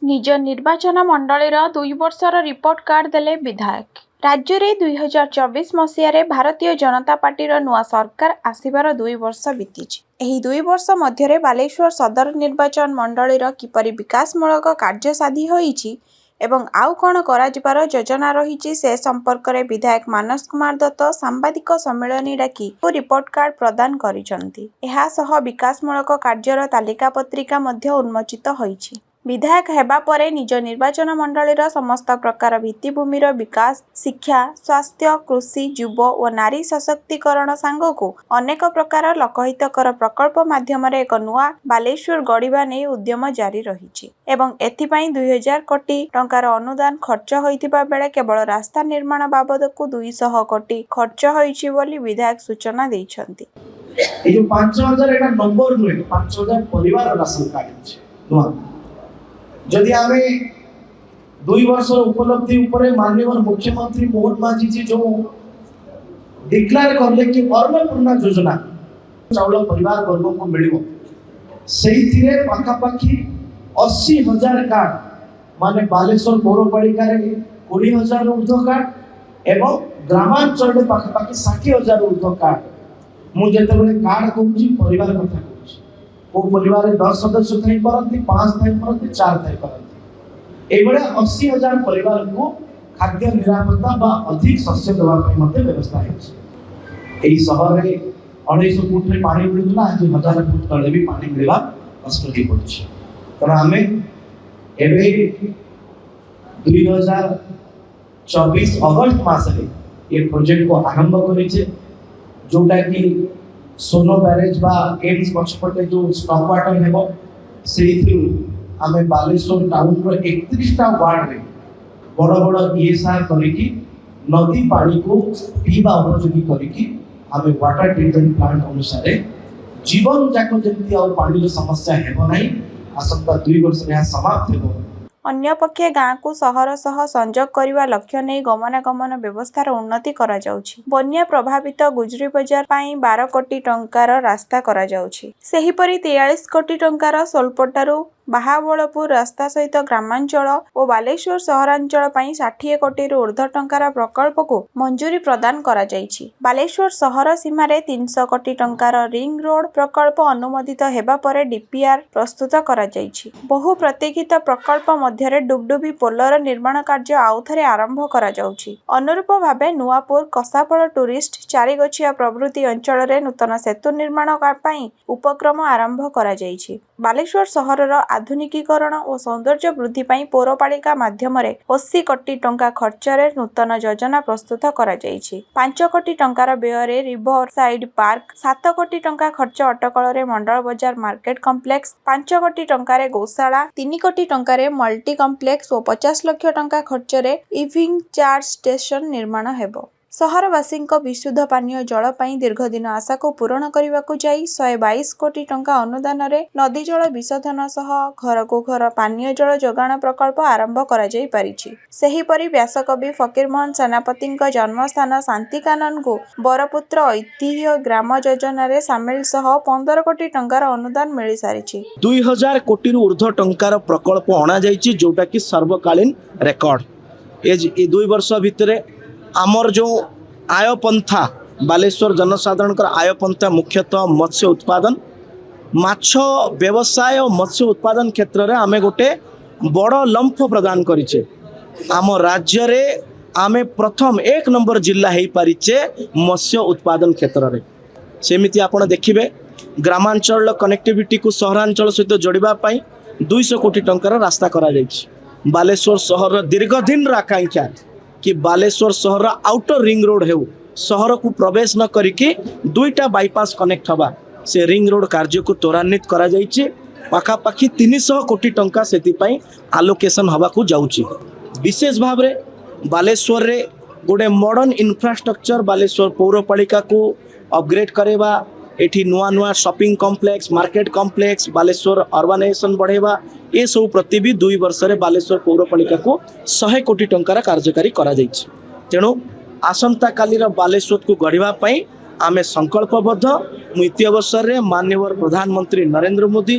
ନିଜ ନିର୍ବାଚନ ମଣ୍ଡଳୀର 2 ବର୍ଷର ରିପୋର୍ଟ କାର୍ଡ ଦେଲେ ବିଧାୟକ। ରାଜ୍ୟରେ 2024 ମସିହାରେ ଭାରତୀୟ ଜନତା ପାର୍ଟିର ନୂଆ ସରକାର ଆସିବାର 2 ବର୍ଷ ବିତିଛି। ଏହି 2 ବର୍ଷ ମଧ୍ୟରେ ବାଲେଶ୍ୱର ସଦର ନିର୍ବାଚନ ମଣ୍ଡଳୀର କିପରି ବିକାଶମୂଳକ କାର୍ଯ୍ୟ ସାଧ୍ୟ ହୋଇଛି ଏବଂ ଆଉ କଣ କରାଯିବାର ଯୋଜନା ରହିଛି, ସେ ସମ୍ପର୍କରେ ବିଧାୟକ ମାନସ କୁମାର ଦତ୍ତ ସାମ୍ବାଦିକ ସମ୍ମିଳନୀ ଡାକି ରିପୋର୍ଟ କାର୍ଡ ପ୍ରଦାନ କରିଛନ୍ତି। ଏହାସହ ବିକାଶମୂଳକ କାର୍ଯ୍ୟର ତାଲିକା ପତ୍ରିକା ମଧ୍ୟ ଉନ୍ମୋଚିତ ହୋଇଛି। ବିଧାୟକ ହେବା ପରେ ନିଜ ନିର୍ବାଚନ ମଣ୍ଡଳୀର ସମସ୍ତ ପ୍ରକାର ଭିତ୍ତିଭୂମିର ବିକାଶ, ଶିକ୍ଷା, ସ୍ୱାସ୍ଥ୍ୟ, କୃଷି, ଯୁବ ଓ ନାରୀ ସଶକ୍ତିକରଣ ସାଙ୍ଗକୁ ଅନେକ ପ୍ରକାର ଲୋକହିତକର ପ୍ରକଳ୍ପ ମାଧ୍ୟମରେ ଏକ ନୂଆ ବାଲେଶ୍ୱର ଗଢ଼ିବା ନେଇ ଉଦ୍ୟମ ଜାରି ରହିଛି ଏବଂ ଏଥିପାଇଁ 2000 କୋଟି ଟଙ୍କାର ଅନୁଦାନ ଖର୍ଚ୍ଚ ହୋଇଥିବା ବେଳେ କେବଳ ରାସ୍ତା ନିର୍ମାଣ ବାବଦକୁ 200 କୋଟି ଖର୍ଚ୍ଚ ହୋଇଛି ବୋଲି ବିଧାୟକ ସୂଚନା ଦେଇଛନ୍ତି। ଏଇ ଯୋଉ 5000, ଏଇଟା ନମ୍ବର ନୁହେଁ, 5000 ପରିବାର ରାସନ କାର୍ଡ ଅଛି ନୂଆ। ଯଦି ଆମେ 2 ବର୍ଷର ଉପଲବ୍ଧି ଉପରେ ମାନ୍ୟବର ମୁଖ୍ୟମନ୍ତ୍ରୀ ମୋହନ ମାଝୀ ଯୋଉ ଡିକ୍ଲେୟାର କଲେ କି ଅନ୍ନପୂର୍ଣ୍ଣା ଯୋଜନା ଚାଉଳ ପରିବାର ବର୍ଗଙ୍କୁ ମିଳିବ, ସେଇଥିରେ ପାଖାପାଖି 80,000 କାର୍ଡ, ମାନେ ବାଲେଶ୍ୱର ପୌରପାଳିକାରେ 20,000ରୁ ଉର୍ଦ୍ଧ୍ୱ କାର୍ଡ ଏବଂ ଗ୍ରାମାଞ୍ଚଳରେ ପାଖାପାଖି 60,000ରୁ ଉର୍ଦ୍ଧ୍ୱ କାର୍ଡ। ମୁଁ ଯେତେବେଳେ କାର୍ଡ କହୁଛି, ପରିବାର କଥା କହୁଛି। କୋଉ ପରିବାରରେ 10 ସଦସ୍ୟ ଥାଇପାରନ୍ତି, ପାଞ୍ଚ ଥାଇପାରନ୍ତି, ଚାରି ଥାଇପାରନ୍ତି। ଏଇଭଳିଆ 80,000 ପରିବାରକୁ ଖାଦ୍ୟ ନିରାପତ୍ତା ବା ଅଧିକ ଶସ୍ୟ ଦେବା ପାଇଁ ମଧ୍ୟ ବ୍ୟବସ୍ଥା ହେଇଛି। ଏଇ ସହରରେ 250 ଫୁଟରେ ପାଣି ମିଳୁଥିଲା, ଆଜି 1000 ଫୁଟ ତଳେ ବି ପାଣି ମିଳିବା କଷ୍ଟ ହେଇପଡୁଛି। ତେଣୁ ଆମେ ଏବେ 2024 ଅଗଷ୍ଟ ମାସରେ ଏ ପ୍ରୋଜେକ୍ଟକୁ ଆରମ୍ଭ କରିଛେ, ଯୋଉଟା କି ସୋନୋ ବ୍ୟାରେଜ ବା ଏମ୍ସ ପଛପଟେ ଯୋଉ ଷ୍ଟକ୍ ୱାଟର ହେବ, ସେଇଥିରୁ ଆମେ ବାଲେଶ୍ୱର ଟାଉନର 31ଟା ୱାର୍ଡରେ ବଡ଼ ବଡ଼ ଇଏସ୍ଆର୍ କରିକି ନଦୀ ପାଣିକୁ ପିଇବା ଉପଯୋଗୀ କରିକି ଆମେ ୱାଟର ଟ୍ରିଟମେଣ୍ଟ ପ୍ଲାଣ୍ଟ ଅନୁସାରେ ଜୀବନ ଯାକ ଯେମିତି ଆଉ ପାଣିର ସମସ୍ୟା ହେବ ନାହିଁ, ଆସନ୍ତା 2 ବର୍ଷରେ ଏହା ସମାପ୍ତ ହେବ। ଅନ୍ୟପକ୍ଷେ ଗାଁକୁ ସହର ସହ ସଂଯୋଗ କରିବା ଲକ୍ଷ୍ୟ ନେଇ ଗମନାଗମନ ବ୍ୟବସ୍ଥାର ଉନ୍ନତି କରାଯାଉଛି। ବନ୍ୟା ପ୍ରଭାବିତ ଗୁଜୁରୀ ବଜାର ପାଇଁ 12 କୋଟି ଟଙ୍କାର ରାସ୍ତା କରାଯାଉଛି। ସେହିପରି 43 କୋଟି ଟଙ୍କାର ସୋଲପଟାରୁ ବାହାବଳପୁର ରାସ୍ତା ସହିତ ଗ୍ରାମାଞ୍ଚଳ ଓ ବାଲେଶ୍ୱର ସହରାଞ୍ଚଳ ପାଇଁ 60 କୋଟିରୁ ଉର୍ଦ୍ଧ୍ୱ ଟଙ୍କାର ପ୍ରକଳ୍ପକୁ ମଞ୍ଜୁରୀ ପ୍ରଦାନ କରାଯାଇଛି। ବାଲେଶ୍ୱର ସହର ସୀମାରେ 300 କୋଟି ଟଙ୍କାର ରିଙ୍ଗ ରୋଡ ପ୍ରକଳ୍ପ ଅନୁମୋଦିତ ହେବା ପରେ ଡିପିଆର୍ ପ୍ରସ୍ତୁତ କରାଯାଇଛି। ବହୁ ପ୍ରତୀକ୍ଷିତ ପ୍ରକଳ୍ପ ମଧ୍ୟରେ ଡୁବଡୁବି ପୋଲର ନିର୍ମାଣ କାର୍ଯ୍ୟ ଆଉଥରେ ଆରମ୍ଭ କରାଯାଉଛି। ଅନୁରୂପ ଭାବେ ନୂଆପୁର, କଷାଫଳ ଟୁରିଷ୍ଟ, ଚାରିଗଛିଆ ପ୍ରଭୃତି ଅଞ୍ଚଳରେ ନୂତନ ସେତୁ ନିର୍ମାଣ ପାଇଁ ଉପକ୍ରମ ଆରମ୍ଭ କରାଯାଇଛି। ବାଲେଶ୍ୱର ସହରର ଆଧୁନିକୀକରଣ ଓ ସୌନ୍ଦର୍ଯ୍ୟ ବୃଦ୍ଧି ପାଇଁ ପୌରପାଳିକା ମାଧ୍ୟମରେ 80 କୋଟି ଟଙ୍କା ଖର୍ଚ୍ଚରେ ନୂତନ ଯୋଜନା ପ୍ରସ୍ତୁତ କରାଯାଇଛି। 5 କୋଟି ଟଙ୍କାର ବ୍ୟୟରେ ରିଭର ସାଇଡ୍ ପାର୍କ, 7 କୋଟି ଟଙ୍କା ଖର୍ଚ୍ଚ ଅଟକଳରେ ମଣ୍ଡଳ ବଜାର ମାର୍କେଟ କମ୍ପ୍ଲେକ୍ସ, 5 କୋଟି ଟଙ୍କାରେ ଗୋଶାଳା, 3 କୋଟି ଟଙ୍କାରେ ମଲ୍ଟି କମ୍ପ୍ଲେକ୍ସ ଓ 50 ଲକ୍ଷ ଟଙ୍କା ଖର୍ଚ୍ଚରେ ଇଭି ଚାର୍ଜ ଷ୍ଟେସନ ନିର୍ମାଣ ହେବ। ସହରବାସୀଙ୍କ ବିଶୁଦ୍ଧ ପାନୀୟ ଜଳ ପାଇଁ ଦୀର୍ଘଦିନ ଆଶାକୁ ପୂରଣ କରିବାକୁ ଯାଇ 122 କୋଟି ଟଙ୍କା ଅନୁଦାନରେ ନଦୀ ଜଳ ବିଶୋଧନ ସହ ଘରକୁ ଘର ପାନୀୟ ଜଳ ଯୋଗାଣ ପ୍ରକଳ୍ପ ଆରମ୍ଭ କରାଯାଇପାରିଛି। ସେହିପରି ବ୍ୟାସକବି ଫକୀରମୋହନ ସେନାପତିଙ୍କ ଜନ୍ମସ୍ଥାନ ଶାନ୍ତିକାନନକୁ ବରପୁତ୍ର ଐତିହ୍ୟ ଗ୍ରାମ ଯୋଜନାରେ ସାମିଲ ସହ 15 କୋଟି ଟଙ୍କାର ଅନୁଦାନ ମିଳିସାରିଛି। 2000 କୋଟିରୁ ଉର୍ଦ୍ଧ୍ୱ ଟଙ୍କାର ପ୍ରକଳ୍ପ ଅଣାଯାଇଛି, ଯୋଉଟାକି ସର୍ବକାଳୀନ ରେକର୍ଡ। ଏ 2 ବର୍ଷ ଭିତରେ ଆମର ଯେଉଁ ଆୟ ପନ୍ଥା, ବାଲେଶ୍ୱର ଜନସାଧାରଣଙ୍କର ଆୟ ପନ୍ଥା ମୁଖ୍ୟତଃ ମତ୍ସ୍ୟ ଉତ୍ପାଦନ, ମାଛ ବ୍ୟବସାୟ ଓ ମତ୍ସ୍ୟ ଉତ୍ପାଦନ କ୍ଷେତ୍ରରେ ଆମେ ଗୋଟେ ବଡ଼ ଲମ୍ଫ ପ୍ରଦାନ କରିଛେ। ଆମ ରାଜ୍ୟରେ ଆମେ ପ୍ରଥମ ଏକ ନମ୍ବର ଜିଲ୍ଲା ହେଇପାରିଛେ ମତ୍ସ୍ୟ ଉତ୍ପାଦନ କ୍ଷେତ୍ରରେ। ସେମିତି ଆପଣ ଦେଖିବେ, ଗ୍ରାମାଞ୍ଚଳର କନେକ୍ଟିଭିଟିକୁ ସହରାଞ୍ଚଳ ସହିତ ଯୋଡ଼ିବା ପାଇଁ 200 କୋଟି ଟଙ୍କାର ରାସ୍ତା କରାଯାଇଛି। ବାଲେଶ୍ୱର ସହରର ଦୀର୍ଘ ଦିନର ଆକାଂକ୍ଷା କି ବାଲେଶ୍ୱର ସହରର ଆଉଟର ରିଙ୍ଗ ରୋଡ଼ ହେଉ, ସହରକୁ ପ୍ରବେଶ ନ କରିକି ଦୁଇଟା ବାଇପାସ୍ କନେକ୍ଟ ହେବା, ସେ ରିଙ୍ଗ ରୋଡ଼ କାର୍ଯ୍ୟକୁ ତ୍ୱରାନ୍ୱିତ କରାଯାଇଛି। ପାଖାପାଖି 300 କୋଟି ଟଙ୍କା ସେଥିପାଇଁ ଆଲୋକେସନ୍ ହେବାକୁ ଯାଉଛି। ବିଶେଷ ଭାବରେ ବାଲେଶ୍ୱରରେ ଗୋଟେ ମଡ଼ର୍ଣ୍ଣ ଇନଫ୍ରାଷ୍ଟ୍ରକ୍ଚର, ବାଲେଶ୍ୱର ପୌରପାଳିକାକୁ ଅପଗ୍ରେଡ୍ କରାଇବା, ଏଠି ନୂଆ ନୂଆ shopping complex, market complex, Baleswar urbanisation ବଢ଼େଇବା, ଏସବୁ ପ୍ରତି ବି 2 ବର୍ଷରେ ବାଲେଶ୍ୱର ପୌରପାଳିକାକୁ 100 କୋଟି ଟଙ୍କାର କାର୍ଯ୍ୟକାରୀ କରାଯାଇଛି। ତେଣୁ ଆସନ୍ତାକାଲିର ବାଲେଶ୍ୱରକୁ ଗଢ଼ିବା ପାଇଁ ଆମେ ସଂକଳ୍ପବଦ୍ଧ। ମୁଁ ଇତି ଅବସରରେ ମାନ୍ୟବର ପ୍ରଧାନମନ୍ତ୍ରୀ ନରେନ୍ଦ୍ର ମୋଦି,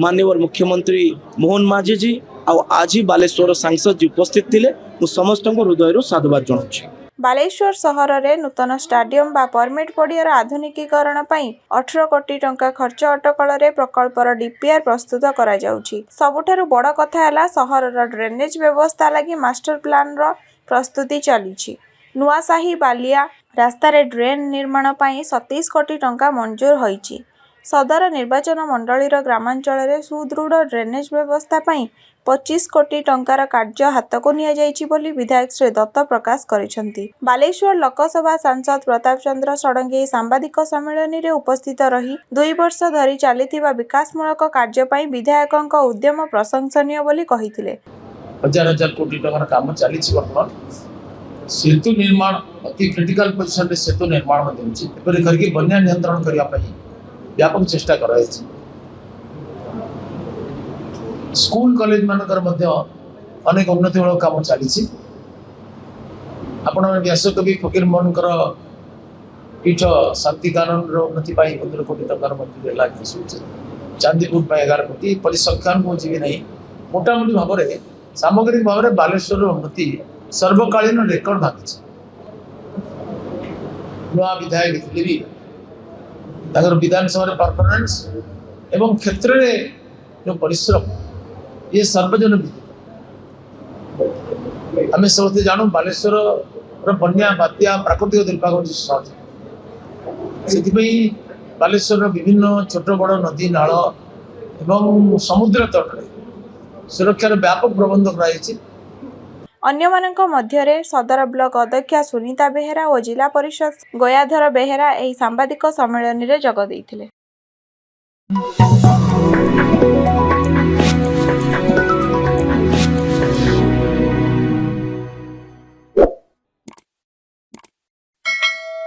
ମାନ୍ୟବର ମୁଖ୍ୟମନ୍ତ୍ରୀ ମୋହନ ମାଝୀଜୀ ଆଉ ଆଜି ବାଲେଶ୍ୱର ସାଂସଦ ଯିଏ ଉପସ୍ଥିତ ଥିଲେ, ମୁଁ ସମସ୍ତଙ୍କୁ ହୃଦୟରୁ ସାଧୁବାଦ ଜଣାଉଛି। ବାଲେଶ୍ୱର ସହରରେ ନୂତନ ଷ୍ଟାଡିୟମ ବା ପରମିଟ ପଡ଼ିଆର ଆଧୁନିକୀକରଣ ପାଇଁ 18 କୋଟି ଟଙ୍କା ଖର୍ଚ୍ଚ ଅଟକଳରେ ପ୍ରକଳ୍ପର ଡିପିଆର୍ ପ୍ରସ୍ତୁତ କରାଯାଉଛି। ସବୁଠାରୁ ବଡ଼ କଥା ହେଲା, ସହରର ଡ୍ରେନେଜ ବ୍ୟବସ୍ଥା ଲାଗି ମାଷ୍ଟର ପ୍ଲାନର ପ୍ରସ୍ତୁତି ଚାଲିଛି। ନୂଆସାହି ବାଲିଆ ରାସ୍ତାରେ ଡ୍ରେନ ନିର୍ମାଣ ପାଇଁ 27 କୋଟି ଟଙ୍କା ମଞ୍ଜୁର ହୋଇଛି। ସଦର ନିର୍ବାଚନ ମଣ୍ଡଳୀର ଗ୍ରାମାଞ୍ଚଳରେ ସୁଦୃଢ଼ ଡ୍ରେନେଜ ବ୍ୟବସ୍ଥା ପାଇଁ 25 କୋଟି ଟଙ୍କାର କାର୍ଯ୍ୟ ହାତକୁ ନିଆଯାଇଛି ବୋଲି ବିଧାୟକ ଶ୍ରୀ ଦତ୍ତ ପ୍ରକାଶ କରିଛନ୍ତି। ବାଲେଶ୍ୱର ଲୋକସଭା ସାଂସଦ ପ୍ରତାପ ଚନ୍ଦ୍ର ଷଡ଼ଙ୍ଗୀ ଏହି ସାମ୍ବାଦିକ ସମ୍ମିଳନୀରେ ଉପସ୍ଥିତ ରହି 2 ବର୍ଷ ଧରି ଚାଲିଥିବା ବିକାଶମୂଳକ କାର୍ଯ୍ୟ ପାଇଁ ବିଧାୟକଙ୍କ ଉଦ୍ୟମ ପ୍ରଶଂସନୀୟ ବୋଲି କହିଥିଲେ। ହଜାର ହଜାର କୋଟି ଟଙ୍କାର କାମ ଚାଲିଛି। ବର୍ତ୍ତମାନ ସେତୁ ନିର୍ମାଣ ଅତି କ୍ରିଟିକାଲ ପୋଜିସନରେ ସେତୁ ନିର୍ମାଣ ମଧ୍ୟ ହେଉଛି। ଏପରି କରିକି ବନ୍ୟା ନିୟନ୍ତ୍ରଣ କରିବା ପାଇଁ ବ୍ୟାପକ ଚେଷ୍ଟା କରାଯାଇଛି। ସ୍କୁଲ କଲେଜ ମାନଙ୍କର ମଧ୍ୟ ଅନେକ ଉନ୍ନତିମୂଳକ କାମ ଚାଲିଛି। ଆପଣମାନେ ବ୍ୟାସକବି ଫକୀର ମୋହନଙ୍କର ପୀଠ ଶାନ୍ତିକାନନର ଉନ୍ନତି ପାଇଁ 15 କୋଟି ଟଙ୍କାର ମଞ୍ଜୁରୀ ହେଲା ଶୁଣୁଛି। ଚାନ୍ଦିପୁର ପାଇଁ 11 କୋଟି। ପରିସଂଖ୍ୟାନ ମୁଁ ଯିବି ନାହିଁ। ମୋଟାମୋଟି ଭାବରେ, ସାମଗ୍ରିକ ଭାବରେ ବାଲେଶ୍ୱରର ଉନ୍ନତି ସର୍ବକାଳୀନ ରେକର୍ଡ ଭାଙ୍ଗିଛି। ନୂଆ ବିଧାୟକ ଥିଲେ ବି ତାଙ୍କର ବିଧାନସଭାରେ ପରଫର୍ମାନ୍ସ ଏବଂ କ୍ଷେତ୍ରରେ ଯେଉଁ ପରିଶ୍ରମ, ଇଏ ସର୍ବଜନ ବିଦିତ। ଆମେ ସମସ୍ତେ ଜାଣୁ, ବାଲେଶ୍ୱରର ବନ୍ୟା, ବାତ୍ୟା, ପ୍ରାକୃତିକ ଦୁର୍ବିପାକ ହେଉଛି ସହଜ। ସେଥିପାଇଁ ବାଲେଶ୍ୱରର ବିଭିନ୍ନ ଛୋଟ ବଡ଼ ନଦୀ, ନାଳ ଏବଂ ସମୁଦ୍ର ତଟରେ ସୁରକ୍ଷାର ବ୍ୟାପକ ପ୍ରବନ୍ଧ କରାଯାଇଛି। ଅନ୍ୟମାନଙ୍କ ମଧ୍ୟରେ ସଦର ବ୍ଲକ ଅଧ୍ୟକ୍ଷା ସୁନିତା ବେହେରା ଓ ଜିଲ୍ଲା ପରିଷଦ ଗୟାଧର ବେହେରା ଏହି ସାମ୍ବାଦିକ ସମ୍ମିଳନୀରେ ଯୋଗ ଦେଇଥିଲେ।